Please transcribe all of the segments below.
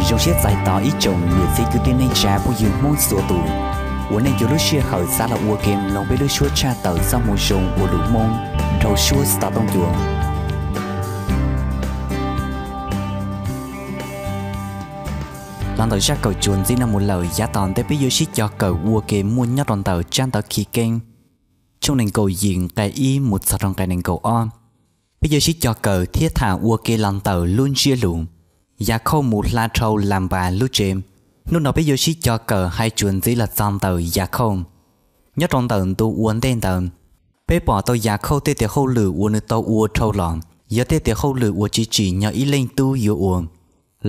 Zoo siab txais tos ib tsoom niam txiv kwv tij neej tsa phooj ywg Hmoob txhua tus uas nej yuav lub sij hawm xav los ua ke mloog peb lub suab tshaj tawm txoj moo zoo ua lus Hmoob dhau suab xov tooj cua. Los ntawm zaj kawm txuas ntxiv no mus lawm, yav tom ntej peb yuav sib cog kawm ua ke muaj nyob rau ntawm tsab ntawv Chiv Keeb tshooj nees nkaum yim nqe ib mus txog rau nqe nees nkaum ob. Peb yuav sib cog kawm thiab tham ua ke los ntawm lub ntsiab lus Yakhauj mus hla dhau Lanpas lub tsev. Hnub no peb yuav sib cog kawm hais txuas ntxiv los txog ntawm Yakhauj. Nyob rau ntawm ntu ua ntej ntawd, peb pom tau Yakhauj tej tes hauj lwm uas nws tau ua dhau los yog tej tes hauj lwm uas tsis tsim nyog ib leej tub yuav ua,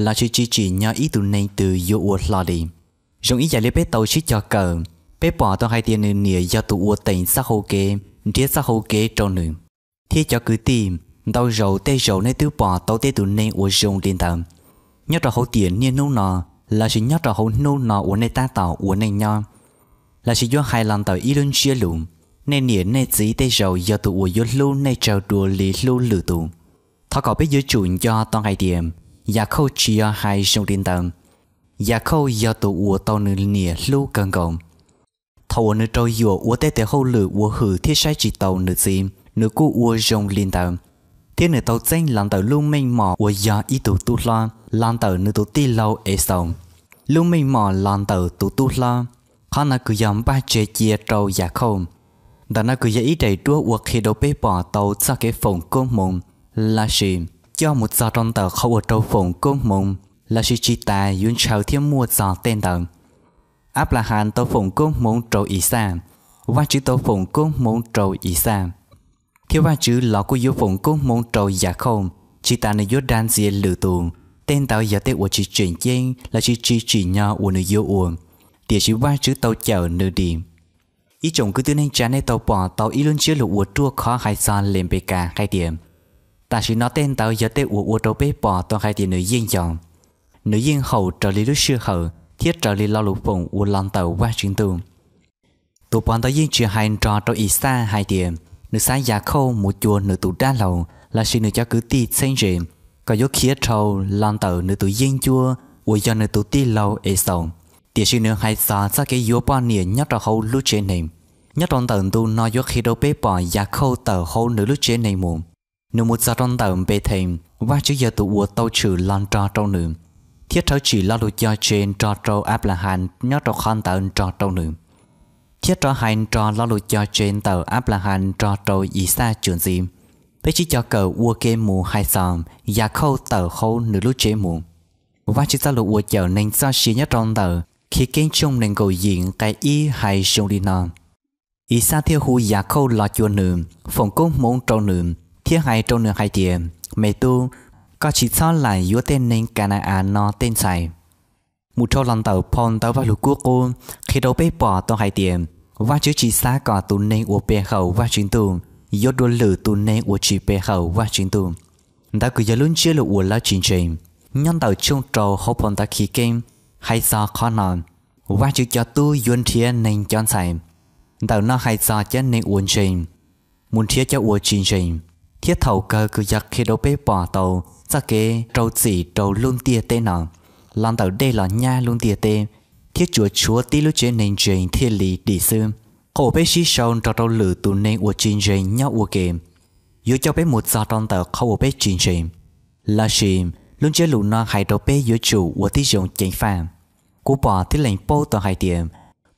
lossis tsis tsim nyog ib tug neeg twg yuav ua hlo li. Zoo ib yam li peb tau sib cog kawm, peb pom tau hais tias nws niam yog tus uas teem txoj hau kev, nrhiav txoj hau kev rau nws. Thiab cov kwv tij, ntau zaus tej zaum nej twb pom tau tej tus neeg uas zoo li ntawd nyob rau hauv tiam niaj hnub no, lossis nyob rau hauv hnub no uas nej tab tom ua neej nyob. Lossis yuav hais los ntawm ib lub ntsiab lus, nej niam nej txiv tej zaum yog tus uas yuav hlub nej tsawg dua li hlub lwm tus. Thov kom peb yuav tsum nco tau hais tias, Yakhauj tsis yog hais zoo li ntawd. Yakhauj yog tus uas tau nws niam hlub kawg nkaus. Thaum uas nws raug yuam ua tej tes hauj lwm uas hwm thiab saib tsis taus nws txiv, nws kuj ua zoo li ntawd. Thiab nws tau txeeb los ntawm lub meej mom uas yog ib tug tub hlob los ntawm nws tus tij laug Exaus. Lub meej mom los ntawm tus tub hlob, qhov no kws yog npaj tseg cia rau Yakhauj. Ntawm no kws yog ib daim duab uas qhia rau peb pom tau txoj kev foom koob hmoov, lossis coj mus txog rau ntawm qhov uas raug foom koob hmoov, lossis tsis tas yuav ntshaw thiab muaj txog tej ntawd. Anplahas tau foom koob hmoov rau Ixaj, Vajtswv tau foom koob hmoov rau Ixaj, thiab Vajtswv los kuj yuav foom koob hmoov rau Yakhauj, tsis tas nws yuav dag ntxias lwm tus. Tej ntawd yog tej uas tsis tseem ceeb lossis tsis tsim nyog uas nws yuav ua, tiam sis Vajtswv tau cawm nws dim. Ib tsoom kwv tij neej tsa, nej tau pom tau ib lub ntsiab lus uas ruaj khov hais txog Lenpekas hais tias, tam sim no tej ntawd yog tej uas ua rau peb pom tau hais tias nws yeej yog, nws yeej haum raws li lub sij hawm thiab raws li lo lus foom uas los ntawm Vajtswv ntuj. Tus pog ntawd yeej tsis hais nrog rau Ixaj hais tias nws xav Yakhauj mus cuag nws tus dab laug lossis nws cov kwv tij txheeb ze, kom yuav khiav dhau los ntawm nws tus yeeb ncuab uas yog nws tus tij laug Exaus. Tiam sis nws hais txog txoj kev yuav poj niam nyob rau hauv lub tsev neeg. Nyob rau ntawm ntu no yuav qhia rau peb pom Yakhauj tawm hauv nws lub tsev neeg mus, nws mus txog rau ntawm Npethees, Vajtswv yog tus uas tau tshwm los nrog rau nws, thiab rhawv tsim lo lus cog tseg nrog rau Anplahas nyob rau qhov ntawd nrog rau nws, thiab rov hais nrog lo lus cog tseg ntawm Anplahas nrog rau Ixaj tsuas ntxiv. Peb sib cog kawm ua ke mus hais txog Yakhauj tawm hauv nws lub tsev mus. Vajtswv txoj lus uas cawm neeg txoj sia nyob rau ntawm Chiv Keeb tshooj nees nkaum yim nqe ib hais zoo li no: Ixaj thiaj hu Yakhauj los cuag nws, foom koob hmoov rau nws, thiab hais rau nws hais tias, Me tub, koj tsis txhob lam yuav tej neeg Ka na-as no tej ntxhais. Mus dhau los ntawm phau ntawv Vajluskub Qub qhia rau peb pom tau hais tias, Vajtswv tsis xav kom tus neeg uas pe hawm Vajtswv ntuj yuav dua lwm tus neeg uas tsis pe hawm Vajtswv ntuj. Ntawd kws yog lub ntsiab lus uas lawv tsis ntseeg. Nyob ntawm tshooj rau hauv phau ntawv Chiv Keeb hais txog qhov no, Vajtswv cov tub yuav nrhiav neeg cov ntxhais. Ntawm no hais txog cov neeg uas ntseeg mus nrhiav cov uas tsis ntseeg, thiab thaum kawg kws yog qhia rau peb pom tau txoj kev rau txim rau lub ntiaj teb no, los ntawm dej los nyab lub ntiaj teb, thiab tsuas tshuav tib lub tsev neeg ntseeg thiaj li dim xwb. Qhov uas peb sib sau nrog rau lwm tus neeg uas tsis ntseeg nyob ua ke yuav coj peb mus txog rau ntawm qhov uas peb tsis ntseeg. Lossis, lub ntsiab lus no hais rau peb yuav tsum ua tib zoo ceev faj. Kuv pom thiab lees paub tau hais tias,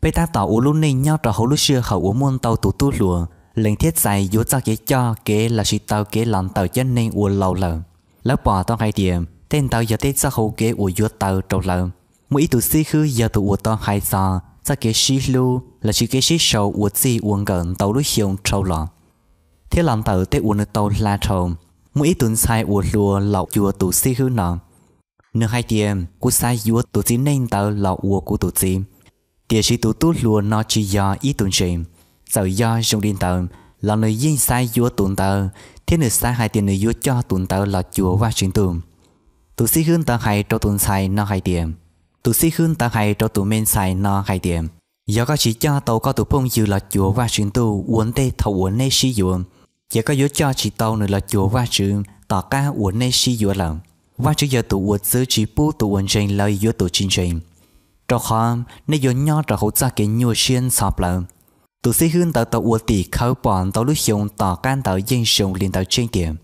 peb tab tom ua lub neej nyob rau hauv lub sij hawm uas muaj ntau tus tub hluas lees thiab txais yuav txoj kev coj kev lossis taw kev los ntawm cov neeg uas laus lawm. Lawv pom tau hais tias tej ntawd yog tej txoj hau kev uas yuav taw rau lawv. Muaj ib tug xib hwb yog tus uas tau hais txog txoj kev sib hlub lossis kev sib sau ua txij ua nkawm ntau lub xyoo dhau los. Thiab los ntawm tej uas nws tau hla dhau, muaj ib tug ntxhais uas hluas los cuag tus xib hwb no. Nws hais tias, Kuv xav yuav tus txiv neej ntawd los ua kuv tus txiv. Tiam sis tus tub hluas no tsis yog ib tug ntseeg. Txawm yog zoo li ntawd los nws yeej xav yuav tus ntawd, thiab nws xav hais tias nws yuav coj tus ntawd los cuag Vajtswv ntuj. Tus xib hwb ntawd hais rau tus ntxhais no hais tias, tus xib hwb ntawd hais rau tus me ntxhais no hais tias, Yog koj tsis coj tau koj tus phooj ywg los cuag Vajtswv ntuj ua ntej thaum uas neb sib yuav, ces koj yuav coj tsis tau nws los cuag Vajtswv tom qab uas neb sib yuav lawm. Vajtswv yog tus uas txwv tsis pub tus uas ntseeg lawv yuav tus tsis ntseeg, rau qhov nej yuav nyob rau hauv txoj kev nyuaj siab ntxhov plawv. Tus xib hwb ntawd tau ua tim khawv pom ntau lub xyoo tom qab ntawd yeej zoo li ntawd tseeb tiag.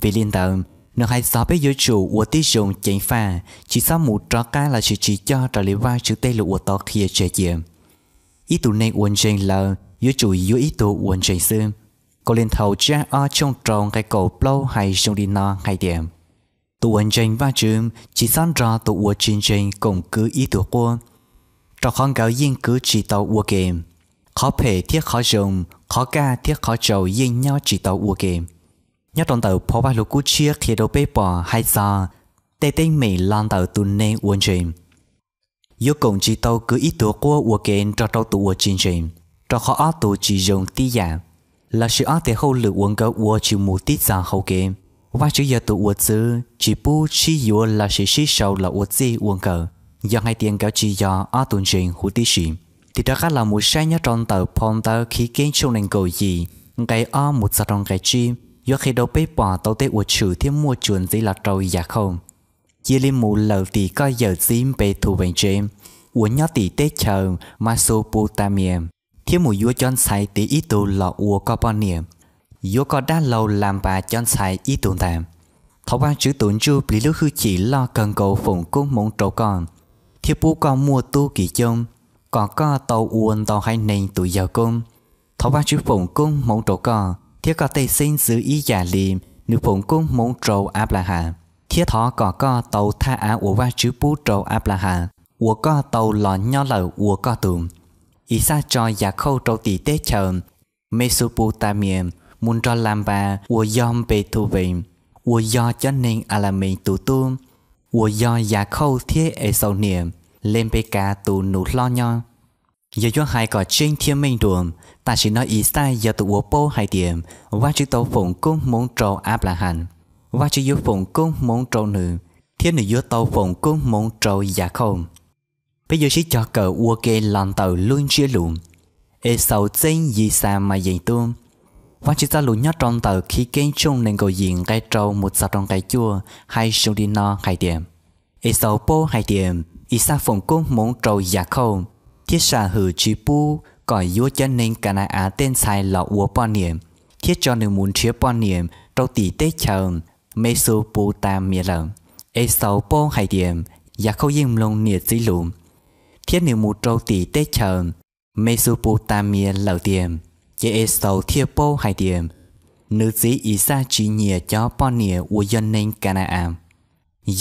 Vim li ntawd, nws hais txog peb yuav tsum ua tib zoo ceev faj, tsis txhob mus rov qab lossis tsis coj raws li Vajtswv tej lus uas tau qhia tseg cia. Ib tus neeg uas ntseeg lawm yuav tsum yuav ib tug uas ntseeg xwb. Kauleethaus tshiab ob tshooj rau nqe kaum plaub hais zoo li no hais tias: Tus uas ntseeg Vajtswv tsis txhob nrog tus uas tsis ntseeg koom kwv ib tug quab, rau qhov nkawd yeej kwv tsis tau ua ke. Qhov phem thiab qhov zoo, qhov kaj thiab qhov tsaus yeej nyob tsis tau ua ke. Nyob rau ntawm phau Vajluskub Tshiab qhia rau peb pom hais txog tej teeb meem los ntawm tus neeg uas ntseeg yuav koom tsis tau kwv ib tug quab ua ke nrog rau tus uas tsis ntseeg, rau qhov ob tug tsis zoo tib yam, lossis ob tes hauj lwm uas nkawd ua tsis mus tib txog hau kev. Vajtswv yog tus uas txwv tsis pub sib yuav lossis sib sau los ua txij ua nkawm, yog hais tias nkawd tsis yog ob tug ntseeg huv tib si. Tig rov qab los mus saib nyob rau ntawm phau ntawv Chivkeeb tshooj nees nkaum yim nqe ob mus txog rau nqe tsib yuav qhia rau peb pom tau tej uas tshwm thiab muaj tsuas ntxiv los rau Yakhauj. Cia li mus lawm tim koj yawm txiv Npethuvees tsev uas nyob tim teb chaws Mexuputamias, thiab mus yuav cov ntxhais tiv ib tug los ua koj poj niam. Yuav koj dab laug Lanpas cov ntxhais ib tug ntag. Thov Vajtswv tus Ntsujplig lub hwj chim loj kawg nkaus foom koob hmoov rau koj thiab pub koj muaj tub ki coob, kom koj tau ua ntau haiv neeg tus yawg koob. Thov Vajtswv foom koob hmoov rau koj thiab koj tej xeeb ntxwv ib yam li nws foom koob hmoov rau Anplahas, thiab thov kom koj tau thaj av uas Vajtswv pub rau Anplahas uas koj tau los nyob lawm ua koj tug. Ixaj tso Yakhauj rau tim teb chaws Mexuputamias mus nrog Lanpas uas yog Npethuvees uas yog cov neeg Alamees tus tub uas yog Yakhauj thiab Exaus niam Lenpekas tus nus hlob nyob. Yog yuav hais kom tseeb thiab meej dua, tam sim no Ixaj yog tus uas paub hais tias Vajtswv tau foom koob hmoov rau Anplahas, Vajtswv yuav foom koob hmoov rau nws, thiab nws yuav tau foom koob hmoov rau Yakhauj. Peb yuav sib cog kawm ua ke los ntawm lub ntsiab lus Exaus txeeb Yixamayees tub. Vajtswv txoj lus nyob rau ntawm Chivkeeb tshooj nees nkaum yim nqe rau mus txog rau nqe cuaj hais zoo li no hais tias: Exaus paub hais tias Ixaj foom koob hmoov rau Yakhauj thiab sam hwm tsis pub kom yuav cov neeg Ka na-as tej ntxhais los ua poj niam, thiab tso nws mus nrhiav poj niam rau tim teb chaws Mexuputamias lawm. Exaus paub hais tias Yakhauj yeej mloog niam txiv lus, thiab nws mus rau tim teb chaws Mexuputamias lawm tiag. Ces Exaus thiaj paub hais tias nws txiv Ixaj tsis nyiam cov poj niam uas yog neeg Ka na-as.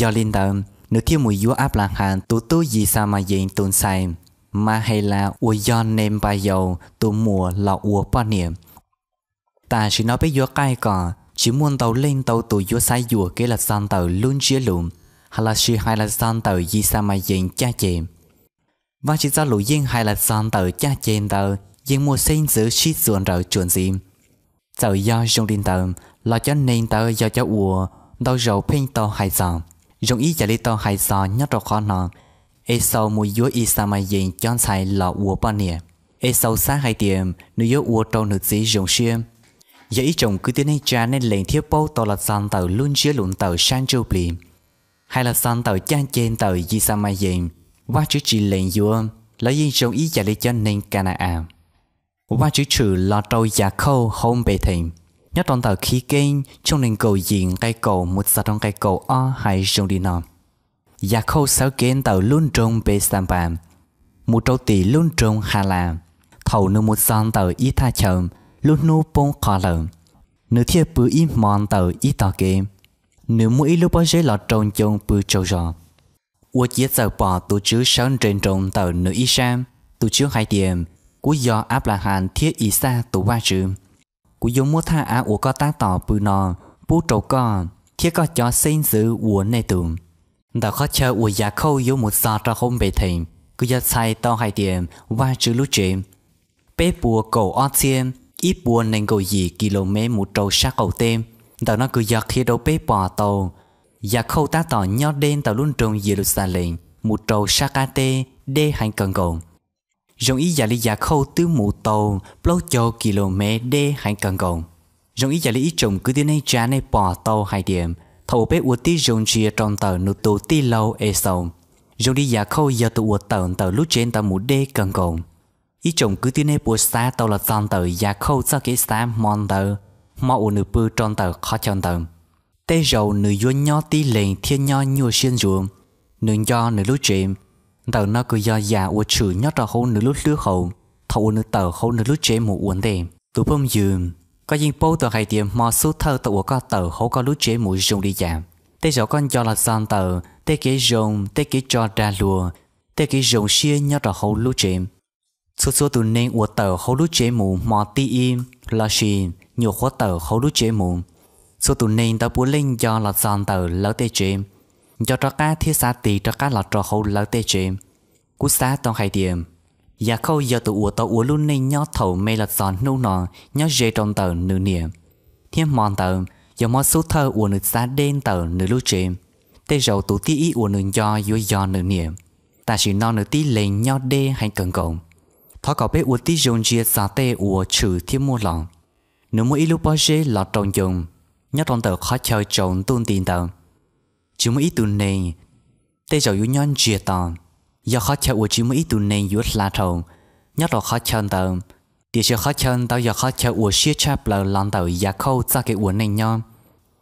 Yog li ntawd, nws thiaj mus yuav Anplahas tus tub Yixamayees tus ntxhais Mahelas uas yog Nenpayaus tus muam los ua poj niam. Tam sim no peb yuav qaij kom tsis muaj ntau leej ntau tus yuav xav yuam kev los txog ntawm lub ntsiab lus, lossis hais los txog ntawm Yixamayees caj ces. Vajtswv txoj lus yeej hais los txog ntawm caj ces ntawd yeej muaj xeeb ntxwv sib txuas nraws tsuas ntxiv. Txawm yog zoo li ntawd los cov neeg ntawd yog cov uas ntau zaus pheej tau hais txog, zoo ib yam li tau hais txog nyob rau qhov no, Exaus mus yuav Ixamayees cov ntxhais los ua poj niam. Exaus xav hais tias nws yuav ua rau nws txiv zoo siab. Yog ib tsoom kwv tij neej tsa nej lees thiab paub tau los txog ntawm lub ntsiab lus ntawm sab ntsuj plig, hais los txog ntawm caj ces ntawm Yixamayees, Vajtswv tsis lees yuav, lawv yeej zoo ib yam li cov neeg Ka na-as. Vajtswv tshwm los rau Yakhauj hauv Npethees. Nyob rau ntawm Chivkeeb tshooj nees nkaum yim nqe kaum mus txog rau nqe kaum ob hais zoo li no: Yakhauj sawv kev ntawm lub nroog Npesanpas mus rau tim lub nroog Halas. Thaum nws mus txog ntawm ib thaj chaw, lub hnub poob qho lawm, nws thiaj pw ib hmo ntawm ib tog kev. Nws muab ib lub pob zeb los rau ncoo pw tsaug zog, ua ciav txawm pom tus Tswv sawv nres nroos ntawm nws ib sab. Tus Tswv hais tias, Kuv yog Anplahas thiab Ixaj tus Vajtswv. Kuv yuav muab thaj av uas koj tab tom pw no pub rau koj thiab koj cov xeeb ntxwv ua nej tug. Ntawm qhov chaw uas Yakhauj yuav mus txog rau hauv Npethees, kwv yog txhais tau hais tias Vajtswv lub tsev, peb puas kaum ob txhiab ib puas nees nkaum yim ki lo mev mus rau sab qaum teb. Ntawm no kwv yog qhia rau peb pom tau Yakhauj tab tom nyob deb ntawm lub nroog Yeluxalees mus rau sab qab teb deb heev kawg nkaus. Zoo ib yam li Yakhauj twb mus tau plaub caug ki lo mev deb heev kawg nkaus. Zoo ib yam li ib tsoom kwv tij neej tsa nej pom tau hais tias Thaum uas peb ua tib zoo ntsia rau ntawm nws tus tij laug Exaus, zoo li Yakhauj yog tus uas tawm ntawm lub tsev ntawd mus deb kawg nkaus. Ib tsoom kwv tij, nej puas xav tau los txog ntawm Yakhauj txoj kev xav hmo ntawd, hmo uas nws pw rau ntawm qhov chaw ntawd? Tej zaum nws yuav nyob tib leeg thiab nyob nyuaj siab ntsuav. Nws nco nws lub tsev. Ntawm no kws yog yam uas tshwm nyob rau hauv nws lub hlwb hau thaum uas nws tawm hauv nws lub tsev mus ua ntej. Tus phooj ywg, koj yeej paub tau hais tias hmo xub thawj thaum uas koj tawm hauv koj lub tsev mus zoo li cas. Tej zaum koj nco los txog ntawm tej kev zoo, tej kev tso dag luag, tej kev zoo siab nyob rau hauv lub tsev. Txhua txhua tus neeg uas tawm hauv lub tsev mus hmo thib ib, lossis nyuam qhuav tawm hauv lub tsev mus, txhua tus neeg ntawd puav leej nco los txog ntawm lawv tej tsev, nco rov qab thiab xav tig rov qab los rau hauv lawv tej tsev. Kuv xav tau hais tias Yakhauj yog tus uas tau ua lub neej nyob thaum me los txog hnub no nyob ze rau ntawm nws niam, thiab hmo ntawd yog hmo xub thawj uas nws xav deb ntawm nws lub tsev. Tej zaum tus thib ib uas nws nco yuav yog nws niam. Tam sim no nws tib leeg nyob deb heev kawg nkaus. Thov kom peb ua tib zoo ntsia txog tej uas tshwm thiab muaj los. Nws muaj ib lub pob zeb los rau ncoo nyob rau ntawm qhov chaw tsaus ntuj nti ntawd. Tsis muaj ib tug neeg tej zaum yuav nyob ntsiag to. Yog qhov chaw uas tsis muaj ib tug neeg yuav hla dhau nyob rau qhov chaw ntawd. Tiam sis qhov chaw ntawd yog qhov chaw uas siab tshaj plaws los ntawm Yakhauj txoj kev ua neej nyob.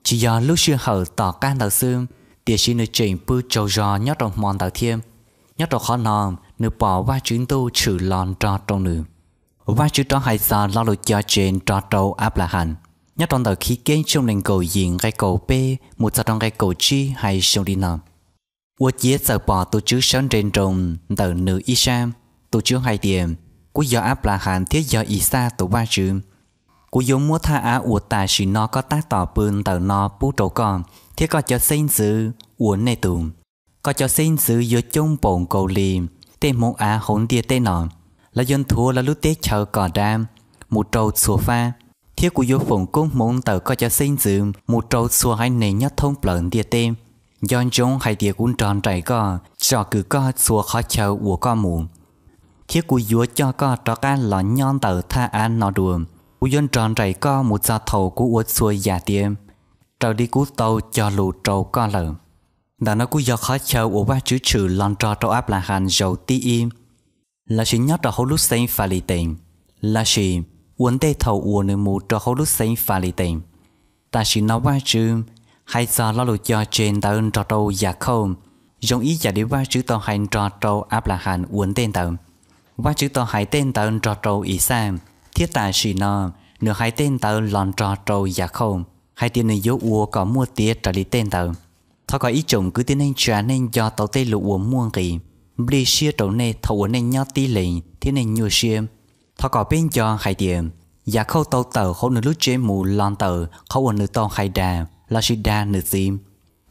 Tsis yog lub sij hawm tom qab ntawd xwb, tiam sis nws tseem pw tsaug zog nyob rau hmo ntawd thiab. Nyob rau qhov no, nws pom Vajtswv ntuj tshwm los nrog rau nws. Vajtswv rov hais txog lo lus cog tseg nrog rau Anplahas. Nyob rau ntawm Chivkeeb tshooj nees nkaum yim nqe kaum peb mus txog rau nqe kaum tsib hais zoo li no: Ua ciav txawm pom tus Tswv sawv nres nroos ntawm nws ib sab. Tus Tswv hais tias, Kuv yog Anplahas thiab yog Ixaj tus Vajtswv. Kuv yuav muab thaj av uas tam sim no koj tab tom pw ntawm no pub rau koj thiab koj cov xeeb ntxwv ua nej tus. Koj cov xeeb ntxwv yuav coob npaum nkaus li tej hmoov av hauv ntiaj teb no. Lawv yuav nthuav lawv lub teb chaws kom dav mus rau txhua fab, thiab kuv yuav foom koob hmoov ntawm koj cov xeeb ntxwv mus rau txhua haiv neeg nyob thoob plaws ntiaj teb. Nco ntsoov hais tias kuv nrog nraim koj, tsom kwm koj txhua qhov chaw uas koj mus, thiab kuv yuav coj koj rov qab los nyob ntawm thaj av no dua. Kuv yuav nrog nraim koj mus txog thaum kuv ua txhua yam tiav raws li kuv tau cog lus rau koj lawm. Ntawm no kuj yog qhov chaw uas Vajtswv tshwm los nrog rau Anplahas zaum thib ib, lossis nyob rau hauv lub xeev Falitees, lossis ua ntej thaum uas nws mus rau hauv lub xeev Falitees. Tam sim no Vajtswv hais txog lo lus cog tseg ntawd nrog rau Yakhauj, zoo ib yam li Vajtswv tau hais nrog rau Anplahas ua ntej ntawd. Vajtswv tau hais tej ntawd nrog rau Ixaj, thiab tam sim no nws hais tej ntawd los nrog rau Yakhauj, hais tias nws yuav ua kom muaj tiav raws li tej ntawd. Thov kom ib tsoom kwv tij neej tsa nej nco tau tej lus uas muaj nqis, nplij siab rau nej thaum uas nej nyob tib leeg thiab nej nyuaj siab. Thov kom peb nco hais tias, Yakhauj tau tawm hauv nws lub tsev mus los ntawm qhov uas nws tau hais dag lossis dag nws txiv,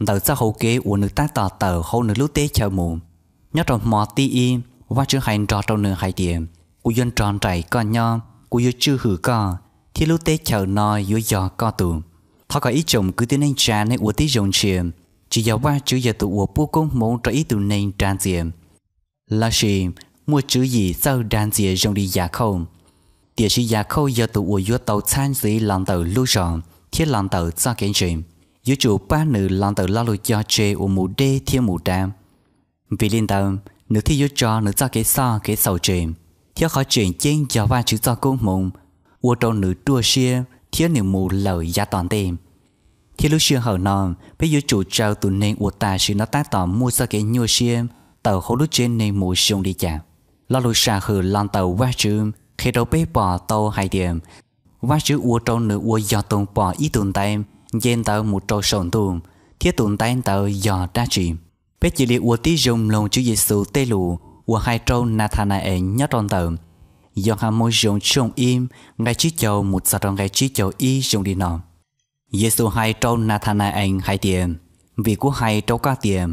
ntawm txoj hau kev uas nws tab tom tawm hauv nws lub teb chaws mus. Nyob rau hmo thib ib, Vajtswv hais nrog rau nws hais tias, Kuv yuav nrog nraim koj nyob, kuv yuav tswj hwm koj, thiab lub teb chaws no yuav yog koj tug. Thov kom ib tsoom kwv tij neej tsa nej ua tib zoo ntsia, tsis yog Vajtswv yog tus uas pub koob hmoov rau ib tug neeg dag ntxias, lossis muaj tswv yim txawj dag ntxias zoo li Yakhauj. Tiam sis Yakhauj yog tus uas yuav tau txhab ntxiv los ntawm lub zog thiab los ntawm txoj kev ntse, yuav tsum pab nws los ntawm lo lus cog tseg uas mus deb thiab mus dav. Vim li ntawd, nws thiaj yuav tso nws txoj kev txhoj kev txhaum tseg, thiab qhov tseem ceeb yog Vajtswv txoj koob hmoov ua rau nws ruaj siab thiab nws mus lawm yav tom ntej. Thiab lub sij hawm no, peb yuav tsum tsaws tus neeg uas tam sim no tab tom muaj txoj kev nyuaj siab tawm hauv lub tsev neeg mus zoo li cas. Lo lus sam hwm los ntawm Vajtswv qhia rau peb pom tau hais tias, Vajtswv ua rau nws uas yog toog pom ib tug ntaiv nce ntawd mus rau saum ntuj, thiab tus ntaiv ntawd yog dab tsi? Peb cia li ua tib zoo mloog Tswv Yexus tej lus uas hais rau Nathanas-ees nyob rau ntawm Yauhas Moo Zoo tshooj ib, nqe tsib caug mus txog rau nqe tsib caug ib zoo li no: Yexus hais rau Nathanas-ees hais tias, Vim kuv hais rau koj tias,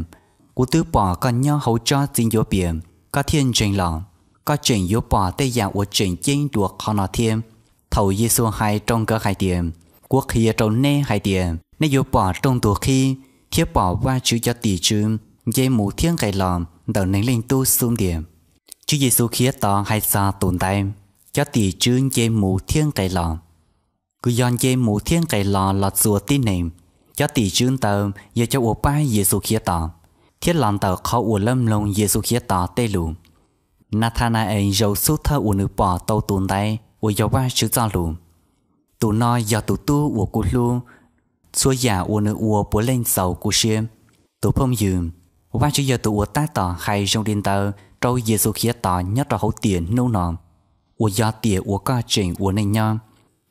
kuv twb pom koj nyob hauv tsob txiv ncuav pias, koj thiaj ntseeg los. Koj tseem yuav pom tej yam uas tseem ceeb dua qhov no thiab. Thaum Yexus hais rau nkawd hais tias, Kuv qhia rau neb hais tias, neb yuav pom rooj ntug qhib, thiab pom Vajtswv cov tim tswv nce mus thiab nqes los ntawm Neeg Leej Tub xub ntiag. Tswv Yexus khiav tod hais txog tus ntaiv, cov tim tswv nce mus thiab nqes los, kws yog nce mus thiab nqes los los txua tib neeg. Cov tim tswv ntawd yog cov uas pab Yexus Khiav Tos, thiab los ntawm qhov uas lawv mloog Yexus Khiav Tos tej lus, Natha na-es zaum xub thawj uas nws pom tau tus ntaiv uas yog Vajtswv Txoj Lus: Tus no yog tus Tub uas kuv hlub, txhua yam uas nws ua puav leej txaus kuv siab. Tus phooj ywg, Vajtswv yog tus uas tab tom hais zoo li ntawd rau Yexus Khiav Tos nyob rau hauv tiam hnub no, uas yog tiam uas koj tseem ua neej nyob.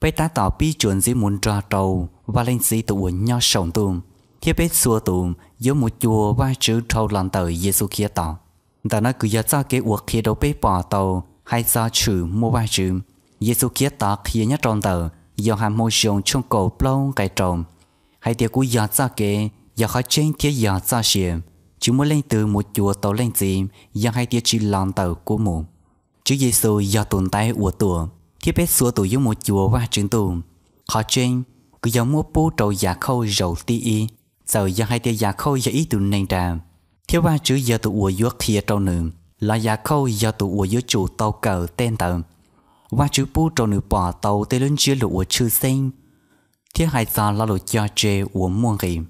Peb tab tom pib tsuas ntxiv mus nrog rau Vaj Leej Txiv tus uas nyob saum ntuj, thiab peb txhua tus yuav mus cuag Vajtswv dhau los ntawm Yexus Khiav Tos. Ntawm no kws yog txoj kev uas qhia rau peb pom tau hais txog tshwm muaj Vajtswv. Yexus Khiav Tos qhia nyob rau ntawm Yauhas Hmoo Zoo tshooj kaum plaub nqe rau hais tias: Kuv yog txoj kev, yog qhov tseeb thiab yog txoj sia. Tsis muaj leej twg mus cuag tau Leej Txiv yog hais tias tsis los ntawm kuv mus. Tswv Yexus yog tus ntaiv uas tuaj, thiab peb txhua tus yuav mus cuag Vajtswv Ntuj. Qhov tseeb, kws yog muab pub rau Yas Khauj zaum thib ib, txawm yog hais tias Yas Khauj yog ib tug neeg dag, thiab Vajtswv yog tus uas yuav qhia rau nws, los Yas Khauj yog tus uas yuav tsum tau kawm tej ntawd. Vajtswv pub rau nws pom tau tej lub ntsiab lus uas tshwj xeeb thiab hais txog lo lus cog tseg uas muaj nqis.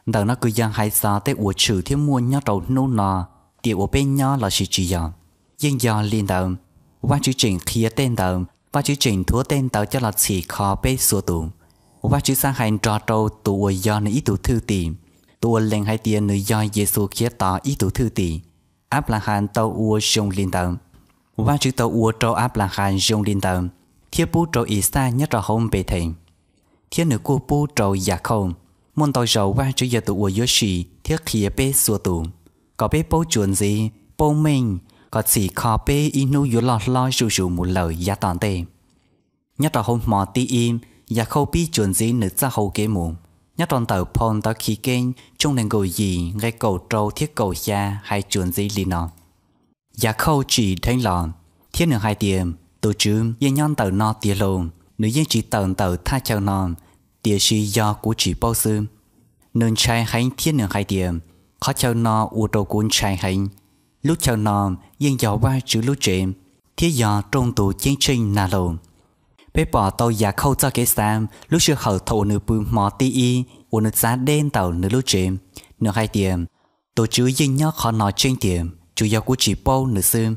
Ntawm no kws yog hais txog tej uas tshwm thiab muaj nyob rau hnub no, tiam uas peb nyob lossis tsis yog. Yeej yog li ntawd, Vajtswv tseem qhia tej ntawd, Vajtswv tseem nthuav tej ntawd coj los txhim kho peb txhua tus. Vajtswv xav hais nrog rau tus uas yog nws ib tug thwj tim, tus uas lees hais tias nws yog Yexus Khiav Tos ib tug thwj tim. Anplahas tau ua zoo li ntawd. Vajtswv tau ua rau Anplahas zoo li ntawd, thiab pub rau Ixaj nyob rau hauv Npethes, thiab nws kuj pub rau Yas Khauj. Muaj ntau zaus Vajtswv yog tus uas yuav sim thiab qhia peb txhua tus, kom peb paub tsuas ntxiv, paub meej, kom txhim kho peb ib hnub yuav loj hlob zuj zus mus lawm yav tom ntej. Nyob rau hauv hmo thib ib, Yas Khauj pib tsuas ntxiv nws txoj hau kev mus. Nyob rau ntawm phau ntawv Chiv Keeb tshooj nees nkaum yim nqe kaum rau thiab kaum xya hais tsuas ntxiv li no: Yas Khauj tsim dheev los, thiab nws hais tias, Tus Tswv yeej nyob ntawm no tiag lauj! Nws yeej tsis tawm ntawm thaj chaw no, tiam sis yog kuv tsis paub xwb. Nws ntshai heev thiab nws hais tias, Qhov chaw no ua rau kuv ntshai heev. Lub chaw no yeej yog Vajtswv lub tsev, thiab yog rooj ntug ceeb tsheej nag hlau. Peb pom tau Yas Khauj txoj kev xav lub sij hawm thaum uas nws pw hmo thib ib uas nws txav deb ntawm nws lub tsev. Nws hais tias, Tus Tswv yeej nyob qhov no tseeb tiag, tsuas yog kuv tsis paub nws xwb.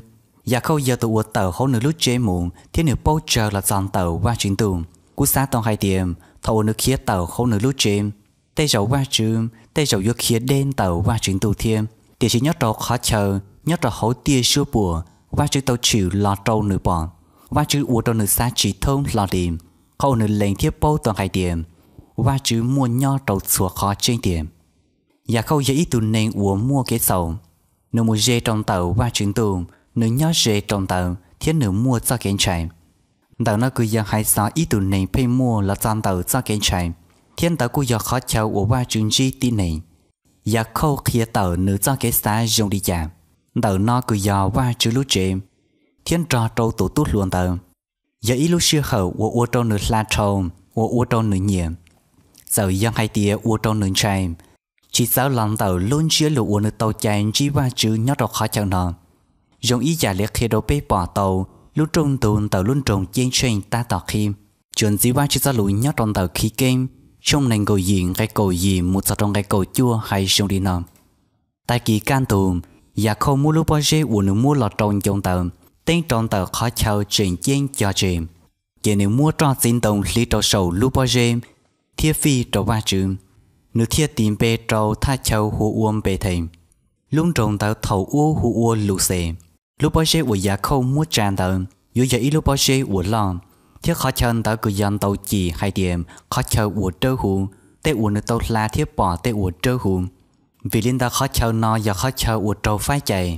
Yas Khauj yog tus uas tawm hauv nws lub tsev mus thiab nws paub tsawg los txog ntawm Vajtswv Ntuj. Kuv xav tau hais tias thaum uas nws khiav tawm hauv nws lub tsev, tej zaum Vajtswv tej zaum yuav khiav deb ntawm Vajtswv Ntuj thiab. Tiam sis nyob rau qhov chaw, nyob rau hauv tiaj suab puam, Vajtswv tau tshwm los rau nws pom. Vajtswv ua rau nws xav tsis thoob hlo li, qhov uas nws lees thiab paub tau hais tias Vajtswv muaj nyob rau txhua qhov tseeb tiag. Yas Khauj yog ib tug neeg uas muaj kev txhaum, nws mus ze rau ntawm Vajtswv Ntuj, nws nyob ze rau ntawd thiab nws muaj txoj kev ntshai. Ntawm no kws yog hais txog ib tug neeg pheej muaj los txog ntawm txoj kev ntshai, thiab ntawd kuj yog qhov chaw uas Vajtswv ntsib tib neeg. Yas Khauj qhia tawm nws txoj kev xav zoo li cas? Ntawm no kws yog Vajtswv lub tsev, thiab nrog rau tus tub hluas ntawd, yog ib lub sij hawm uas ua rau nws hla dhau, uas ua rau nws nyiam. Txawm yog hais tias ua rau nws ntshai, tsis txawv los ntawm lub ntsiab lus uas nws tau cai ntsib Vajtswv nyob rau qhov chaw no, zoo ib yam li qhia rau peb pom tau lub rooj ntug ntawm lub nroog ceeb tsheej tab tom qhib. Tsuas ntxiv Vajtswv txoj lus nyob rau ntawm Chiv Keeb tshooj nees nkaum yim nqe kaum yim mus txog rau nqe kaum cuaj hais zoo li no: Tag kis kaj ntug, Yas Khauj muab lub pob zeb uas nws muab los rau ncoo ntawd teeb rau ntawm qhov chaw tseem ceeb cog tseg, ces nws muab roj txiv ntoo hliv rau saum lub pob zeb thiab fij rau Vajtswv. Nws thiaj tis npe rau thaj chaw hu ua Npethes, lub nroog ntawd thaum ub hu ua Luxes. Lub pob zeb uas Yas Khauj muab tsa ntawd yuav yog ib lub pob zeb uas loj, thiab qhov chaw ntawd kws yog ntaus cim hais tias qhov chaw uas dawb huv, tej uas nws tau hla thiab pom tej uas dawb huv. Vim li ntawd qhov chaw no yog qhov chaw uas raug faib cai,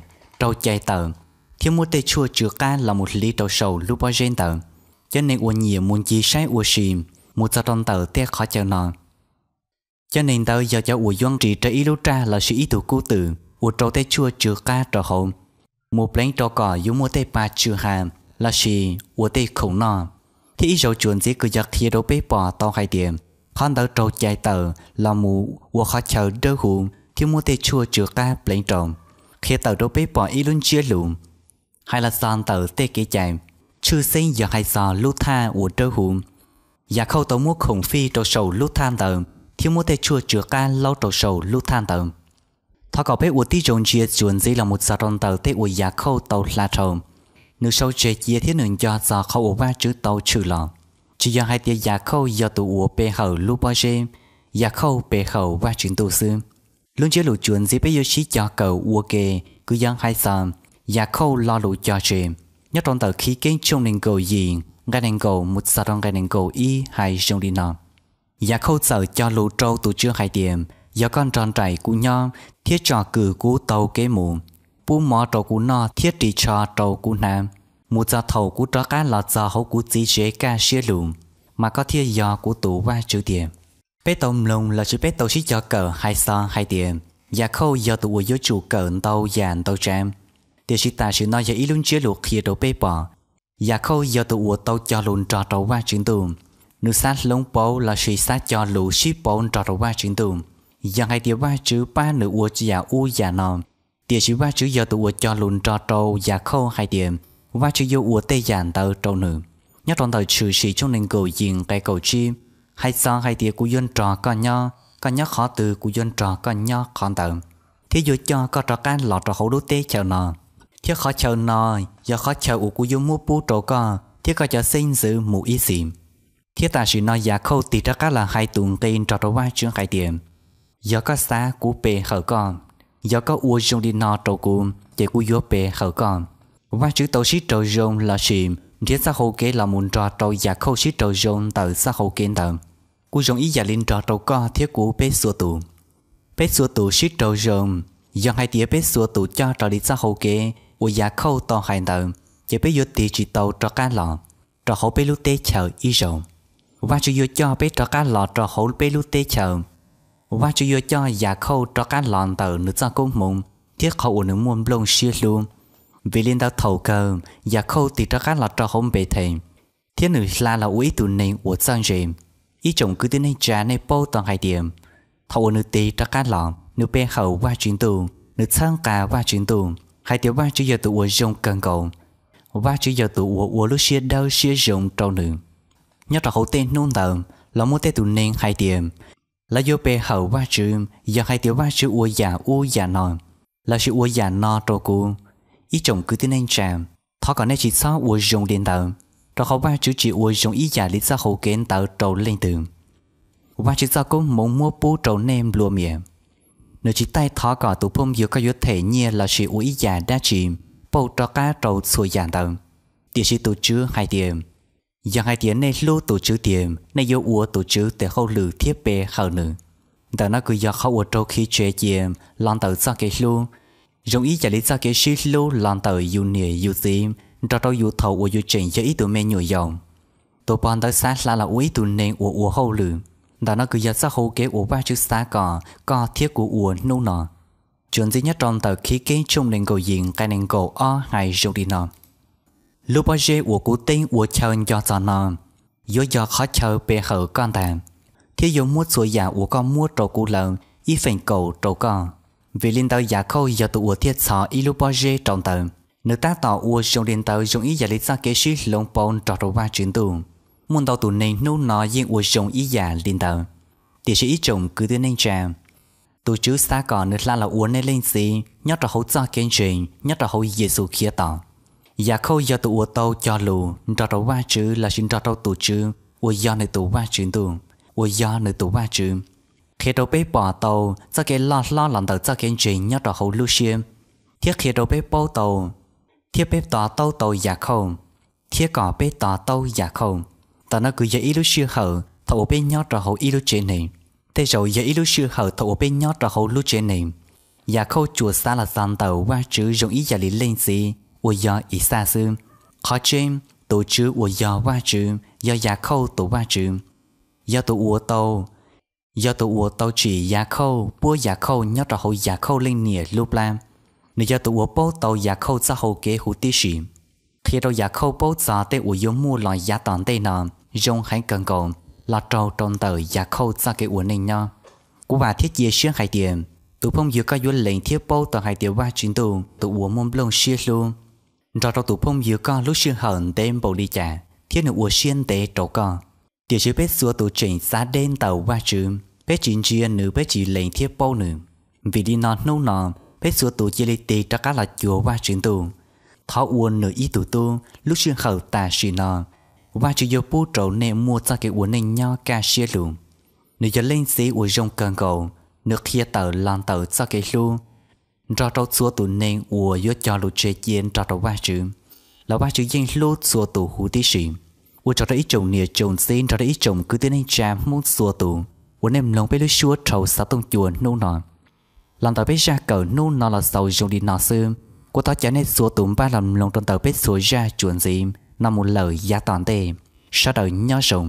raug cais tawm, thiab muab tej tshuaj tsw qab los mus hliv rau saum lub pob zeb ntawd. Cov neeg uas nyiam mus ncig saib ua si mus txog rau ntawm tej qhov chaw no. Cov neeg ntawd yog cov uas yuav nqis rau ib lub raj lossis ib tug kub twm uas rau tej tshuaj tsw qab rau hauv, mus pleev rau kom yuav muaj tej pa tsw ha lossis ua tej khoom noj. Thiab ib zaug tsuas ntxiv kws yog qhia rau peb pom tau hais tias qhov ntawd raug cais tawm los mus ua qhov chaw dawb huv thiab muab tej tshuaj tsw qab pleev rau, qhia tawm rau peb pom ib lub ntsiab lus hais los txog ntawm tej kev cai, tshwj xeeb yog hais txog lub thaj uas dawb huv. Yas Khauj tau muab khoom fij rau saum lub thaj ntawd thiab muab tej tshuaj tsw qab laub rau saum lub thaj ntawd. Thov kom peb ua tib zoo ntsia txuas ntxiv los mus txog rau ntawm tej uas Yakhauj tau hla dhau. Nws sau tseg cia thiab nws nco txog qhov uas Vajtswv tau tshwm los. Tsis yog hais tias Yakhauj yog tus uas pe hawm lub pob zeb, Yakhauj pe hawm Vajtswv ntuj xwb. Lub ntsiab lus txuas ntxiv peb yuav sib cog kawm ua ke kwv yees hais txog Yakhauj lo lus cog tseg nyob rau ntawm Chivkeeb tshooj nees nkaum yim nqe nees nkaum mus txog rau nqe nees nkaum ib hais zoo li no: Yakhauj txawm cog lus rau tus Tswv hais tias, Yog koj nrog nraim kuv nyob thiab tsom kwm kuv taug kev mus, pub mov rau kuv noj thiab ris tsho rau kuv hnav, mus txog thaum kuv rov qab los txog hauv kuv txiv tsev kaj siab lug, mas koj thiaj yog kuv tus Vajtswv tiag. Peb tau mloog lossis peb tau sib cog kawm hais txog hais tias Yakhauj yog tus uas yuav tsum kawm ntau yam ntau tsav, tiam sis tam sim no yog ib lub ntsiab lus qhia rau peb pom Yakhauj yog tus uas tau cog lus nrog rau Vajtswv ntuj. Nws xav hloov pauv lossis xav cog lus sib pauv nrog rau Vajtswv ntuj, yog hais tias Vajtswv pab nws ua yam ub yam no. Tiam sis Vajtswv yog tus uas cog lus nrog rau Yakhauj hais tias Vajtswv yuav ua tej yam ntawd rau nws. Nyob rau ntawm Tshwm Sim tshooj nees nkaum yim nqe kaum tsib, hais txog hais tias, Kuv yuav nrog koj nyob, koj nyob qhov twg kuv yuav nrog koj nyob qhov ntawd, thiab yuav coj koj rov qab los rau hauv lub teb chaws no, thiab qhov chaw no yog qhov chaw uas kuv yuav muab pub rau koj thiab koj cov xeeb ntxwv mus ib txhis. Thiab tam sim no Yakhauj tig rov qab los hais tus nqi nrog rau Vajtswv hais tias, Yog koj xav kuv pe hawm koj, yog koj ua zoo li no rau kuv ces kuv yuav pe hawm koj. Vajtswv tau sib raug zoo lossis nrhiav txoj hau kev los mus nrog rau Yakhauj sib raug zoo ntawm txoj hau kev ntawd, kuj zoo ib yam li nrog rau koj thiab kuv peb txhua tus. Peb txhua tus sib raug zoo, yog hais tias peb txhua tus coj raws li txoj hau kev uas Yakhauj tau hais ntawd, ces peb yuav tig tsis tau rov qab los rau hauv peb lub teb chaws ib zaug. Vajtswv yuav coj peb rov qab los rau hauv peb lub teb chaws. Vajtswv yuav coj Yakhauj rov qab los ntawm nws txoj koob hmoov thiab qhov uas nws muaj nplooj siab hlub. Vim li ntawd thaum kawg Yakhauj tig rov qab los rau hauv Npethes, thiab nws hla los ua ib tug neeg uas txawj ntse. Ib tsoom kwv tij neej tsa, nej paub tau hais tias, thaum uas nws tig rov qab los, nws pe hawm Vajtswv ntuj, nws txhawb nqa Vajtswv ntuj hais tias Vajtswv yog tus uas zoo kawg nkaus, Vajtswv yog tus uas ua lub siab dawb siab zoo rau nws. Nyob rau hauv tej hnub ntawd los muaj tej tus neeg hais tias lawv yuav pe hawm Vajtswv yog hais tias Vajtswv ua yam ub yam no, lossis ua yam no rau kuv. Ib tsoom kwv tij neej tsa, thov kom nej tsis txhob ua zoo li ntawd, rau qhov Vajtswv tsis ua zoo ib yam li txoj hau kev ntawd rau leej twg. Vajtswv txoj koob hmoov muab pub rau nej nplua mias. Nws tsis taij thov kom tus phooj ywg koj yuav them nyiaj lossis ua ib yam dab tsi pauj rov qab rau txhua yam ntawd. Tiam sis tus Tswv hais tias, yog hais tias nej hlub tus Tswv tiag, nej yuav ua tus Tswv tes hauj lwm thiab pe hawm nws. Ntawm no kws yog qhov uas raug khi tseg cia los ntawm txoj kev hlub, zoo ib yam li txoj kev sib hlub los ntawm yus niam yus txiv nrog rau yus thaum uas yus tseem yog ib tug me nyuam yaus. Tus pog ntawd xav hla los ua ib tug neeg uas ua hauj lwm. Ntawm no kws yog txoj hau kev uas Vajtswv xav kom koj thiab kuv ua hnub no. Tsuas ntxiv nyob rau ntawm Chivkeeb tshooj nees nkaum yim nqe nees nkaum ob hais zoo li no: Lub pob zeb uas kuv teeb ua chaw nco txog no yuav yog qhov chaw pe hawm koj ntag, thiab yuav muab txhua yam uas koj muab rau kuv lawm ib feem kaum rau koj. Vim li ntawd Yakhauj yog tus uas thiaj txhos ib lub pob zeb rau ntawd. Nws tab tom ua zoo li ntawd zoo ib yam li txoj kev sib hloov pauv nrog rau Vajtswv ntuj. Muaj ntau tus neeg hnub no yeej ua zoo ib yam li ntawd. Tiam sis ib tsoom kwv tij neej tsa, tus Tswv xav kom nws hla los ua nej leej txiv nyob rau hauv txoj kev ntseeg nyob rau hauv Yexus Khetos. Yakhauj yog tus uas tau cog lus nrog rau Vajtswv lossis nrog rau tus Tswv uas yog nws tus Vajtswv ntuj, uas yog nws tus Vajtswv, qhia rau peb pom tau txoj kev loj hlob los ntawm txoj kev ntseeg nyob rau hauv lub siab, thiab qhia rau peb paub tau thiab peb to taub tau Yakhauj, thiab kom peb to taub Yakhauj. Ntawm no kws yog ib lub sij hawm thaum uas peb nyob rau hauv ib lub tsev neeg. Tej zaum yog ib lub sij hawm thaum uas peb nyob rau hauv lub tsev neeg, Yakhauj tsuas xav los txog ntawm Vajtswv zoo ib yam li leej txiv uas yog Ixaj xwb. Qhov tseeb, tus Tswv uas yog Vajtswv yog Yakhauj tus Vajtswv, yog tus uas tau yog tus uas tau tsim Yakhauj, puab Yakhauj nyob rau hauv Yakhauj leej niam lub plab. Nws yog tus uas paub tau Yakhauj txoj hau kev huv tib si, qhia rau Yakhauj paub txog tej uas yuav muaj los yav tom ntej no zoo heev kawg nkaus los raug rau ntawm Yakhauj txoj kev ua neej nyob. Kuv vam thiab cia siab hais tias tus phooj ywg koj yuav lees thiab paub tau hais tias Vajtswv ntuj tus uas muaj nplooj siab hlub nrog rau tus phooj ywg koj lub sij hawm ntev npaum li cas thiab nws ua siab ntev rau koj. Tiam sis peb txhua tus tseem xav deb ntawm Vajtswv, Peb tsis ntsia nws, peb tsis lees thiab paub nws. Vim li no hnub no, peb txhua tus cia li tig rov qab los cuag Vajtswv Ntuj, thov ua nws ib tug tub. Lub sij hawm tam sim no, Vajtswv yuav pub rau nej muaj txoj kev ua neej nyob kaj siab lug. Nws yog Leej Txiv uas zoo kawg nkaus, nws qhia tawm los ntawm txoj kev hlub nrog rau txhua tus neeg uas yuav cog lus tseg cia nrog rau Vajtswv, los Vajtswv yeej hlub txhua tus huv tib si. Ua tsaug rau ib tsoom niam tsoom txiv nrog rau ib tsoom kwv tij neej tsa Hmoob txhua tus uas nej mloog peb lub suab rhau xov tooj cua hnub no. Los ntawm peb zaj kawm hnub no los xaus zoo li no xwb. Kuv thov caw nej txhua tus npaj los mloog rau ntawm peb txhua zaj tsuas ntxiv no mus lawm yav tom ntej. Sawv daws nyob zoo.